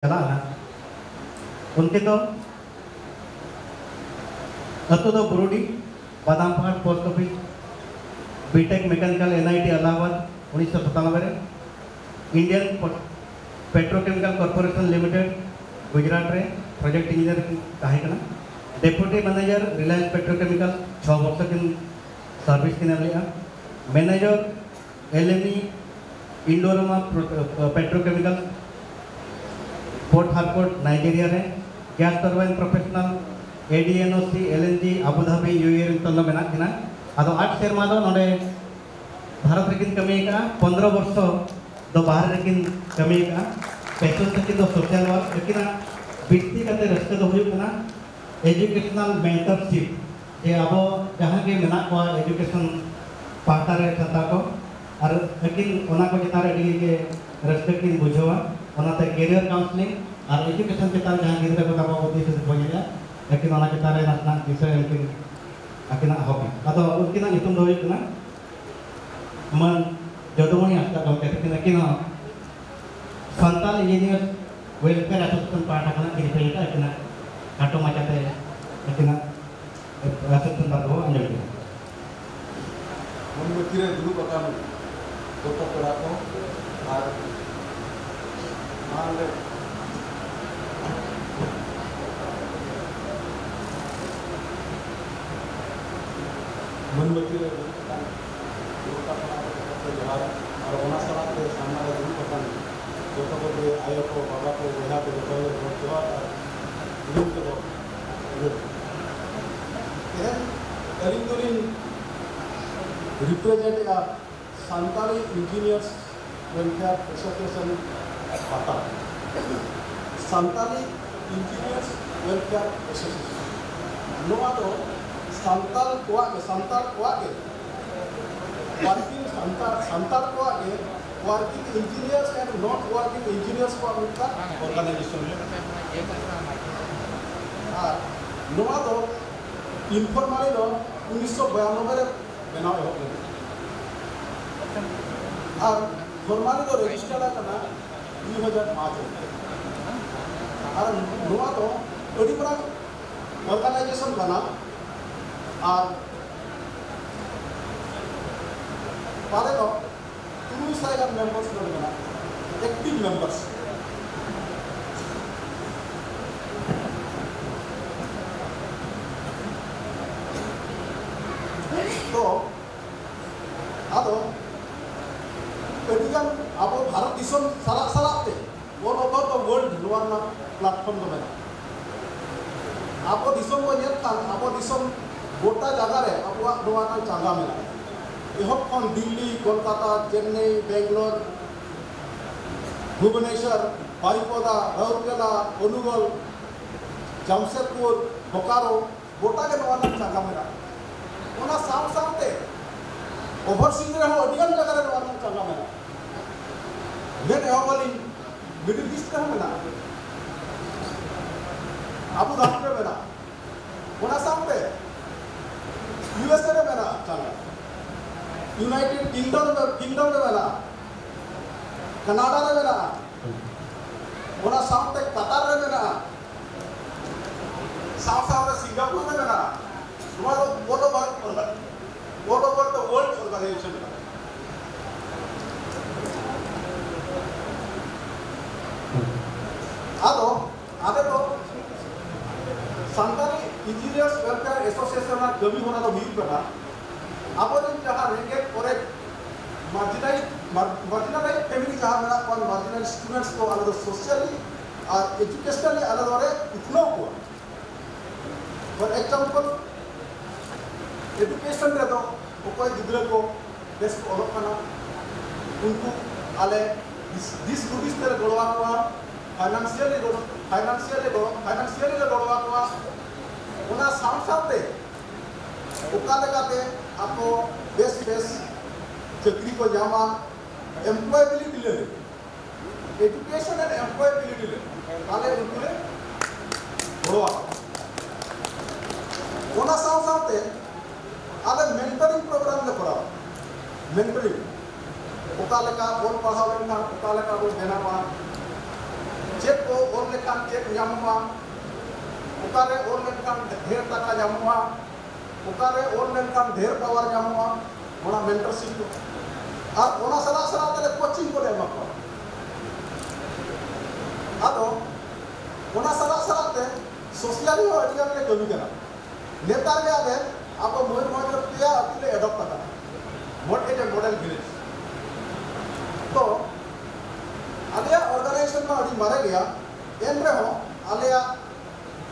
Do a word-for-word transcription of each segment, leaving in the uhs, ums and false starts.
ᱪᱟᱞᱟᱜᱼᱟ ᱱᱟᱦᱟᱜ᱾ ᱩᱱᱠᱤᱱ ᱫᱚ ᱟᱹᱛᱩ ᱫᱚ ᱵᱩᱨᱩᱰᱤ, ᱵᱟᱫᱟᱢ ᱯᱟᱦᱟᱲ ᱯᱳᱥᱴ ᱚᱯᱷᱤᱥ, ᱵᱤᱴᱮᱠ ᱢᱮᱠᱟᱱᱤᱠᱟᱞ ᱮᱱᱟᱭᱤᱴᱤ ᱟᱞᱟᱦᱟᱵᱟᱫᱽ, ᱩᱱᱤᱥᱥᱚ ᱥᱟᱛᱟᱱᱚᱵᱵᱳᱭ ᱨᱮ ᱤᱱᱰᱤᱭᱟᱱ ᱯᱮᱴᱨᱳᱠᱮᱢᱤᱠᱟᱞ ᱠᱚᱨᱯᱳᱨᱮᱥᱚᱱ ᱞᱤᱢᱤᱴᱮᱰ, ᱜᱩᱡᱽᱨᱟᱴ ᱨᱮ ᱯᱨᱚᱡᱮᱠᱴ ᱤᱧᱡᱤᱱᱤᱭᱟᱨ ᱠᱤᱱ ᱛᱟᱦᱮᱸ ᱠᱟᱱᱟ᱾ ᱰᱮᱯᱩᱴᱤ ᱢᱮᱱᱮᱡᱟᱨ ᱨᱤᱞᱟᱭᱮᱱᱥ ᱯᱮᱴᱨᱳᱠᱮᱢᱤᱠᱟᱞ ᱪᱷᱚ ᱵᱚᱪᱷᱚᱨ ᱠᱤᱱ ᱥᱟᱨᱵᱷᱤᱥ ᱠᱤᱱ ᱮᱢ ᱞᱮᱫᱼᱟ᱾ Manager L M E Indorama pro-, petrochemical Port Harcourt Nigeria ᱨᱮ, ᱜᱮᱥ ᱴᱟᱨᱵᱟᱭᱤᱱ ᱯᱨᱚᱯᱷᱮᱥᱚᱱᱟᱞ ᱮ ᱰᱤ ᱮᱱ ᱳ ᱥᱤ ᱮᱞ ᱮᱱ ᱡᱤ ᱟᱵᱩ ᱫᱷᱟᱵᱤ ᱤᱭᱩ ᱮ ᱨᱮ ᱱᱤᱛᱚᱝ ᱫᱚ ᱢᱮᱱᱟᱜ ᱠᱤᱱᱟ᱾ ᱟᱫᱚ ᱟᱴ ᱥᱮᱨᱢᱟ ᱫᱚ ᱱᱚᱰᱮ ᱵᱷᱟᱨᱚᱛ ᱨᱮᱠᱤᱱ ᱠᱟᱹᱢᱤ ᱟᱠᱟᱫᱼᱟ, ᱯᱚᱱᱫᱽᱨᱚ ᱵᱚᱨᱥᱚ ᱫᱚ ᱵᱟᱦᱨᱮ ᱨᱮᱠᱤᱱ ᱠᱟᱹᱢᱤ ᱟᱠᱟᱫᱼᱟ᱾ ᱯᱮᱥᱚᱱ ᱛᱟᱹᱠᱤᱱ ᱫᱚ ᱥᱳᱥᱟᱞ ᱣᱟᱨᱠ, ᱟᱹᱠᱤᱱᱟᱜ ᱵᱤᱥᱛᱤ ᱠᱟᱛᱮ ᱨᱟᱹᱥᱠᱟᱹ ᱫᱚ ᱦᱩᱭᱩᱜ ᱠᱟᱱᱟ ᱮᱡᱩᱠᱮᱥᱚᱱᱟᱞ ᱢᱮᱱᱴᱚᱨᱥᱤᱯ, ᱡᱮ ᱟᱵᱚ ᱡᱟᱦᱟᱸ ᱜᱮ ᱢᱮᱱᱟᱜ ᱠᱚᱣᱟ ᱮᱡᱩᱠᱮᱥᱚᱱ ᱯᱟᱦᱴᱟ ᱨᱮ ᱥᱟᱱᱛᱟᱲ ᱠᱚ, ᱟᱨ ᱟᱹᱠᱤᱱ ᱚᱱᱟ ᱠᱚ ᱪᱮᱛᱟᱱ ᱨᱮ ᱟᱹᱰᱤ ᱜᱮ ᱨᱟᱹᱥᱠᱟᱹ ᱠᱤᱱ ᱵᱩᱡᱷᱟᱹᱣᱟ᱾ ᱚᱱᱟᱛᱮ ᱠᱮᱨᱤᱭᱟᱨ ᱠᱟᱣᱩᱱᱥᱮᱞᱤᱝ ᱟᱨ ᱮᱡᱩᱠᱮᱥᱚᱱ ᱪᱮᱛᱟᱱ ᱡᱟᱦᱟᱸ ᱜᱤᱫᱽᱨᱟᱹ ᱠᱚ ᱛᱟᱵᱚ ᱩᱫᱤᱥ ᱦᱩᱫᱤᱥ ᱵᱚᱱ ᱧᱮᱞᱟ, ᱟᱹᱠᱤᱱ ᱚᱱᱟ ᱪᱮᱛᱟᱱ ᱨᱮ ᱱᱟᱥᱮᱱᱟᱜ ᱫᱤᱥᱟᱹ ᱮᱢ ᱠᱤᱱ ᱟᱹᱠᱤᱱᱟᱜ ᱦᱚᱵᱤ᱾ ᱟᱫᱚ ᱩᱱᱠᱤᱱᱟᱜ ᱧᱩᱛᱩᱢ ᱫᱚ ᱦᱩᱭᱩᱜ ᱠᱟᱱᱟ ᱢᱟᱹᱱ ᱡᱚᱫᱩᱢᱚᱱᱤ ᱦᱟᱸᱥᱫᱟ ᱜᱚᱢᱠᱮ ᱛᱟᱹᱠᱤᱱ᱾ ᱟᱹᱠᱤᱱ ᱦᱚᱸ ᱥᱟᱱᱛᱟᱞ ᱤᱧᱡᱤᱱᱤᱭᱟᱨ ᱣᱮᱞᱯᱷᱮᱭᱟᱨ ᱮᱥᱳᱥᱤᱭᱮᱥᱚᱱ ᱯᱟᱦᱴᱟ ᱠᱷᱚᱱᱟᱜ ᱠᱤᱱ ᱨᱤᱯᱨᱮᱡᱮᱱᱴᱟ᱾ ᱟᱹᱠᱤᱱᱟᱜ ᱠᱷᱟᱴᱚ ᱢᱟᱪᱷᱟᱛᱮ ᱟᱹᱠᱤᱱᱟᱜ ᱮᱥᱳᱥᱤᱭᱮᱥᱚᱱ ᱫᱟᱨ ᱫᱚ ᱟᱸᱡᱚᱢ ᱠᱮᱫᱟ᱾ ᱢᱚᱱ ᱢᱩᱴᱷᱤ ᱨᱮ ᱫᱩᱲᱩᱵ ᱟᱠᱟᱱ ᱡᱚᱛᱚ ᱯᱮᱲᱟ ᱠᱚ ᱟᱨ ᱢᱟᱲᱟᱝ ᱨᱮ ᱢᱟᱹᱱ ᱢᱩᱴᱷᱤ ᱨᱮ ᱫᱩᱲᱩᱵ ᱟᱠᱟᱱ ᱡᱚᱛᱚ ᱯᱮᱲᱟ ᱠᱚ ᱡᱚᱦᱟᱨ, ᱟᱨ ᱚᱱᱟ ᱥᱟᱞᱟᱜ ᱛᱮ ᱥᱟᱢᱱᱟ ᱨᱮ ᱫᱩᱲᱩᱵ ᱟᱠᱟᱱ ᱡᱚᱛᱚ ᱠᱚᱜᱮ ᱟᱭᱳ ᱠᱚ, ᱵᱟᱵᱟ ᱠᱚ, ᱵᱚᱭᱦᱟ ᱠᱚ, ᱡᱚᱛᱚ ᱜᱮ ᱜᱚᱰ ᱡᱚᱦᱟᱨ ᱟᱨ ᱦᱩᱰᱤᱧ ᱠᱚᱫᱚ ᱤᱭᱟᱹ᱾ ᱛᱮᱦᱮᱧ ᱟᱹᱞᱤᱧ ᱫᱚᱞᱤᱧ ᱨᱤᱯᱨᱮᱡᱮᱱᱴ ᱮᱫᱼᱟ ᱥᱟᱱᱛᱟᱲᱤ ᱤᱧᱡᱤᱱᱤᱭᱟᱨᱥ ᱣᱮᱞᱯᱷᱮᱭᱟᱨ ᱮᱥᱳᱥᱤᱭᱮᱥᱚᱱ ᱯᱟᱦᱴᱟ᱾ ᱥᱟᱱᱛᱟᱲᱤ ᱤᱧᱡᱤᱱᱤᱭᱟᱨᱥ ᱣᱮᱞᱯᱷᱮᱭᱟᱨ ᱮᱥᱳᱥᱤᱭᱮᱥᱚᱱ, ᱱᱚᱣᱟ ᱫᱚ ᱥᱟᱱᱛᱟᱲ ᱠᱚᱣᱟᱜ ᱜᱮ, ᱥᱟᱱᱛᱟᱲ ᱠᱚᱣᱟᱜ ᱜᱮ ᱣᱟᱨᱠᱤᱝ ᱥᱟᱱᱛᱟᱲ, ᱥᱟᱱᱛᱟᱲ ᱠᱚᱣᱟᱜ ᱜᱮ ᱣᱟᱨᱠᱤᱝ ᱤᱧᱡᱤᱱᱤᱭᱟᱨᱥ ᱮᱱᱰ ᱱᱚᱱ ᱣᱟᱨᱠᱤᱝ ᱤᱧᱡᱤᱱᱤᱭᱟᱨᱥ ᱠᱚᱣᱟᱜ ᱢᱤᱫᱴᱟᱝ ᱚᱨᱜᱟᱱᱟᱭᱡᱮᱥᱚᱱ᱾ ᱟᱨ ᱱᱚᱣᱟ ᱫᱚ ᱤᱱᱯᱷᱚᱨᱢᱟᱞᱤ ᱫᱚ ᱩᱱᱤᱥᱥᱚ ᱵᱟᱭᱟᱱᱚᱵᱵᱳᱭ ᱨᱮ ᱵᱮᱱᱟᱣ ᱮᱦᱚᱵ ᱞᱮᱱᱟ ᱟᱨ ᱯᱷᱚᱨᱢᱟᱞᱤ ᱫᱚ ᱨᱮᱡᱤᱥᱴᱟᱨ ᱟᱠᱟᱱᱟ ᱫᱩ ᱦᱟᱡᱟᱨ ᱯᱟᱸᱪ ᱨᱮ᱾ ᱟᱨ ᱱᱚᱣᱟ ᱫᱚ ᱟᱹᱰᱤ ᱢᱟᱨᱟᱝ ᱚᱨᱜᱟᱱᱟᱭᱡᱮᱥᱚᱱ ᱠᱟᱱᱟ᱾ ᱟᱨ ᱯᱟᱞᱮ ᱫᱚ ᱛᱩᱨᱩᱭ ᱥᱟᱭ ᱜᱟᱱ ᱢᱮᱢᱵᱟᱨᱥ ᱱᱚᱰᱮ ᱢᱮᱱᱟᱜ ᱠᱚᱣᱟ, ᱮᱠᱴᱤᱵᱷ ᱢᱮᱢᱵᱟᱨᱥ᱾ ᱛᱚ ᱟᱫᱚ ᱟᱹᱰᱤᱜᱟᱱ ᱟᱵᱚ ᱵᱷᱟᱨᱚᱛ ᱫᱤᱥᱚᱢ ᱥᱟᱞᱟᱜ ᱥᱟᱞᱟᱜ ᱛᱮ all over the world ᱱᱚᱣᱟ ᱨᱮᱱᱟᱜ ᱯᱞᱟᱴᱯᱷᱚᱨᱢ ᱫᱚ ᱢᱮᱱᱟᱜᱼᱟ᱾ ᱟᱵᱚ ᱫᱤᱥᱚᱢ ᱵᱚᱱ ᱧᱮᱞ ᱠᱷᱟᱱ ᱟᱵᱚ ᱫᱤᱥᱚᱢ ᱜᱚᱴᱟ ᱡᱟᱭᱜᱟ ᱨᱮ ᱟᱵᱚᱣᱟᱜ ᱱᱚᱣᱟ ᱨᱮᱱᱟᱜ ᱪᱟᱸᱜᱟ ᱢᱮᱱᱟᱜᱼᱟ᱾ ᱮᱦᱚᱵ ᱠᱷᱚᱱ ᱫᱤᱞᱞᱤ, ᱠᱳᱞᱠᱟᱛᱟ, ᱪᱮᱱᱱᱟᱭ, ᱵᱮᱝᱜᱟᱞᱳᱨ, ᱵᱷᱩᱵᱚᱱᱮᱥᱚᱨ, ᱵᱟᱨᱤᱯᱚᱫᱟ, ᱨᱟᱩᱨᱠᱮᱞᱟ, ᱚᱱᱩᱜᱚᱞ, ᱡᱟᱢᱥᱮᱫᱽᱯᱩᱨ, ᱵᱳᱠᱟᱨᱳ, ᱜᱚᱴᱟ ᱜᱮ ᱱᱚᱣᱟ ᱨᱮᱱᱟᱜ ᱪᱟᱸᱜᱟ ᱢᱮᱱᱟᱜᱼᱟ᱾ ᱚᱱᱟ ᱥᱟᱶ ᱥᱟᱶᱛᱮ ᱳᱵᱷᱟᱨᱥᱤᱡᱽ ᱨᱮᱦᱚᱸ ᱟᱹᱰᱤᱜᱟᱱ ᱡᱟᱭᱜᱟ ᱨᱮ ᱱᱚᱣᱟ ᱨᱮᱱᱟᱜ ᱪᱟᱸᱜᱟ ᱢᱮᱱᱟᱜᱼᱟ᱾ ᱢᱮᱱ ᱮᱦᱚᱵ ᱟᱹᱞᱤᱧ, ᱢᱤᱰᱤᱞ ᱤᱥᱴ ᱨᱮᱦᱚᱸ ᱢᱮᱱᱟᱜᱼᱟ, ᱟᱵᱩ ᱫᱷᱟᱵᱤ ᱨᱮ ᱢᱮᱱᱟᱜᱼᱟ, ᱚᱱᱟ ᱥᱟᱶᱛᱮ ᱤᱭᱩ ᱮᱥ ᱮ ᱨᱮ ᱢᱮᱱᱟᱜᱼᱟ ᱪᱟᱸᱜᱟ, ᱤᱭᱩᱱᱟᱭᱴᱮᱰ ᱠᱤᱝᱰᱚᱢ ᱨᱮ, ᱠᱤᱝᱰᱚᱢ ᱨᱮ ᱢᱮᱱᱟᱜᱼᱟ, ᱠᱟᱱᱟᱰᱟ ᱨᱮ ᱢᱮᱱᱟᱜᱼᱟ, ᱚᱱᱟ ᱥᱟᱶᱛᱮ ᱠᱟᱛᱟᱨ ᱨᱮ ᱢᱮᱱᱟᱜᱼᱟ, ᱥᱟᱶ ᱥᱟᱶᱛᱮ ᱥᱤᱝᱜᱟᱯᱩᱨ ᱨᱮ ᱢᱮᱱᱟᱜᱼᱟ᱾ ᱱᱚᱣᱟ ᱫᱚ all over, all over the world organization ᱠᱟᱱᱟ᱾ ᱟᱫᱚ ᱟᱞᱮ ᱫᱚ ᱥᱟᱱᱛᱟᱲᱤ ᱤᱧᱡᱤᱱᱤᱭᱟᱨᱥ ᱣᱮᱞᱯᱷᱮᱭᱟᱨ ᱮᱥᱳᱥᱤᱭᱮᱥᱚᱱ ᱨᱮᱱᱟᱜ ᱠᱟᱹᱢᱤ ᱦᱚᱨᱟ ᱫᱚ ᱦᱩᱭᱩᱜ ᱠᱟᱱᱟ, ᱟᱵᱚᱨᱮᱱ ᱡᱟᱦᱟᱸ ᱨᱮᱸᱜᱮᱡ ᱚᱨᱮᱡ ᱢᱟᱨᱡᱤᱱᱟᱞ, ᱢᱟᱨᱡᱤᱱᱟᱞᱟᱭᱤᱡᱽ ᱯᱷᱮᱢᱤᱞᱤ ᱡᱟᱦᱟᱸ ᱢᱮᱱᱟᱜ ᱠᱚᱣᱟ, ᱢᱟᱨᱡᱤᱱᱟᱞ ᱥᱴᱩᱰᱮᱱᱴᱥ ᱠᱚ, ᱟᱞᱮ ᱫᱚ ᱥᱳᱥᱤᱭᱟᱞᱤ ᱟᱨ ᱮᱡᱩᱠᱮᱥᱚᱱᱟᱞᱤ ᱟᱞᱮ ᱫᱚᱞᱮ ᱩᱛᱱᱟᱹᱣ ᱠᱚᱣᱟ᱾ ᱯᱷᱚᱨ ᱮᱠᱡᱟᱢᱯᱚᱞ, ᱮᱰᱩᱠᱮᱥᱚᱱ ᱨᱮᱫᱚ ᱚᱠᱚᱭ ᱜᱤᱫᱽᱨᱟᱹ ᱠᱚ ᱵᱮᱥ ᱠᱚ ᱚᱞᱚᱜ ᱠᱟᱱᱟ, ᱩᱱᱠᱩ ᱟᱞᱮ ᱫᱤᱥ, ᱫᱤᱥ ᱦᱩᱫᱤᱥ ᱛᱮᱞᱮ ᱜᱚᱲᱚ ᱟᱠᱚᱣᱟ, ᱯᱷᱟᱭᱱᱟᱱᱥᱤᱭᱟᱞᱤ ᱜᱚᱲᱚ, ᱯᱷᱟᱭᱱᱟᱱᱥᱤᱭᱟᱞᱤ ᱜᱚᱲᱚ, ᱯᱷᱟᱭᱱᱟᱱᱥᱤᱭᱟᱞᱤ ᱞᱮ ᱜᱚᱲᱚ ᱟᱠᱚᱣᱟ᱾ ᱚᱱᱟ ᱥᱟᱶ ᱥᱟᱶᱛᱮ ᱚᱠᱟ ᱞᱮᱠᱟᱛᱮ ᱟᱠᱚ ᱵᱮᱥ ᱵᱮᱥ ᱪᱟᱹᱠᱨᱤ ᱠᱚ ᱧᱟᱢᱟ, ᱮᱢᱯᱞᱚᱭᱮᱵᱤᱞᱤᱴᱤ ᱞᱟᱹᱜᱤᱫ, ᱮᱰᱩᱠᱮᱥᱚᱱ ᱮᱱᱰ ᱮᱢᱯᱞᱚᱭᱮᱵᱤᱞᱤᱴᱤ ᱞᱟᱹᱜᱤᱫ ᱟᱞᱮ ᱩᱱᱠᱩ ᱞᱮ ᱜᱚᱲᱚ ᱟᱠᱚᱣᱟ᱾ ᱚᱱᱟ ᱥᱟᱶ ᱥᱟᱶᱛᱮ ᱟᱞᱮ ᱢᱮᱱᱴᱚᱨᱤᱝ ᱯᱨᱳᱜᱨᱟᱢ ᱞᱮ ᱠᱚᱨᱟᱣᱟ᱾ ᱢᱮᱱᱴᱚᱨᱤᱝ, ᱚᱠᱟ ᱞᱮᱠᱟ ᱚᱞ ᱯᱟᱲᱦᱟᱣ ᱞᱮᱱᱠᱷᱟᱱ ᱚᱠᱟ ᱞᱮᱠᱟ ᱵᱚᱱ ᱵᱮᱱᱟᱣᱟ, ᱪᱮᱫ ᱠᱚ ᱚᱞ ᱞᱮᱠᱷᱟᱱ ᱪᱮᱫ ᱧᱟᱢᱚᱜᱼᱟ, ᱚᱠᱟᱨᱮ ᱚᱞ ᱞᱮᱱᱠᱷᱟᱱ ᱰᱷᱮᱨ ᱴᱟᱠᱟ ᱧᱟᱢᱚᱜᱼᱟ, ᱚᱠᱟᱨᱮ ᱚᱞ ᱞᱮᱱᱠᱷᱟᱱ ᱰᱷᱮᱨ ᱯᱟᱣᱟᱨ ᱧᱟᱢᱚᱜᱼᱟ, ᱚᱱᱟ ᱢᱮᱱᱴᱚᱨᱥᱤᱯ ᱠᱚ᱾ ᱟᱨ ᱚᱱᱟ ᱥᱟᱞᱟᱜ ᱥᱟᱞᱟᱜ ᱛᱮᱞᱮ ᱠᱳᱪᱤᱝ ᱠᱚᱞᱮ ᱮᱢᱟ ᱠᱚᱣᱟ᱾ ᱟᱫᱚ ᱚᱱᱟ ᱥᱟᱞᱟᱜ ᱥᱟᱞᱟᱜ ᱛᱮ ᱥᱳᱥᱤᱭᱟᱞᱤ ᱦᱚᱸ ᱟᱹᱰᱤ ᱜᱟᱱ ᱞᱮ ᱠᱟᱹᱢᱤ ᱠᱟᱱᱟ᱾ ᱱᱮᱛᱟᱨ ᱜᱮ ᱟᱞᱮ ᱟᱵᱚ ᱢᱚᱭᱩᱨᱵᱷᱚᱸᱡᱽ ᱨᱮ ᱯᱮᱭᱟ ᱟᱹᱛᱩ ᱞᱮ ᱮᱰᱚᱯᱴ ᱟᱠᱟᱫᱟ, ᱢᱚᱰ ᱮᱡ ᱮ ᱢᱚᱰᱮᱞ ᱵᱷᱤᱞᱮᱡᱽ᱾ ᱛᱚ ᱟᱞᱮᱭᱟᱜ ᱚᱨᱜᱟᱱᱟᱭᱡᱮᱥᱚᱱ ᱢᱟ ᱟᱹᱰᱤ ᱢᱟᱨᱮ ᱜᱮᱭᱟ, ᱮᱱ ᱨᱮᱦᱚᱸ ᱟᱞᱮᱭᱟᱜ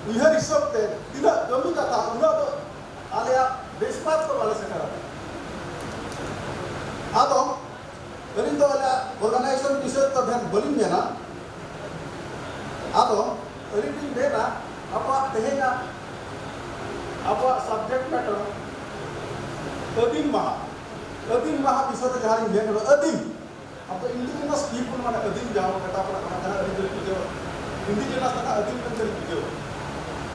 ᱩᱭᱦᱟᱹᱨ ᱦᱤᱥᱟᱹᱵ ᱛᱮ ᱛᱤᱱᱟᱹᱜ ᱠᱟᱹᱢᱤ ᱠᱟᱛᱷᱟ, ᱩᱱᱟᱹᱜ ᱫᱚ ᱟᱞᱮᱭᱟᱜ ᱵᱮᱥᱯᱟᱨ ᱫᱚ ᱵᱟᱞᱮ ᱥᱮᱴᱮᱨ ᱟᱠᱟᱫᱟ᱾ ᱟᱫᱚ ᱟᱹᱞᱤᱧ ᱫᱚ ᱟᱞᱮᱭᱟᱜ ᱚᱨᱜᱟᱱᱟᱭᱡᱮᱥᱚᱱ ᱵᱤᱥᱚᱭ ᱫᱚ ᱰᱷᱮᱨ ᱵᱟᱹᱞᱤᱧ ᱢᱮᱱᱟ᱾ ᱟᱫᱚ ᱟᱹᱞᱤᱧ ᱞᱤᱧ ᱢᱮᱱᱟ, ᱟᱵᱚᱣᱟᱜ ᱛᱮᱦᱮᱧᱟᱜ ᱟᱵᱚᱣᱟᱜ ᱥᱟᱵᱡᱮᱠᱴ ᱢᱮᱴᱟᱨ ᱟᱹᱫᱤᱢ ᱢᱟᱦᱟ, ᱟᱹᱫᱤᱢ ᱢᱟᱦᱟ ᱵᱤᱥᱚᱭ ᱛᱮ ᱡᱟᱦᱟᱸ ᱞᱤᱧ ᱢᱮᱱ ᱠᱟᱫᱟ, ᱟᱹᱫᱤᱢ, ᱟᱵᱚ ᱤᱱᱰᱤᱡᱤᱱᱟᱥ ᱯᱤᱯᱚᱞ, ᱢᱟᱱᱮ ᱟᱹᱫᱤᱢ ᱡᱟᱦᱟᱸ ᱵᱚᱱ ᱢᱮᱛᱟ ᱠᱚ ᱠᱟᱱᱟ, ᱡᱟᱦᱟᱸ ᱟᱹᱨᱤᱪᱟᱹᱞᱤ ᱵᱩᱡᱷᱟᱹᱣ, ᱤᱱᱰᱤᱡᱤᱱᱟᱥ ᱨᱮᱱᱟᱜ ᱟᱹᱫᱤᱢ ᱢᱮᱱᱛᱮ ᱵᱩᱡᱷᱟᱹᱣ,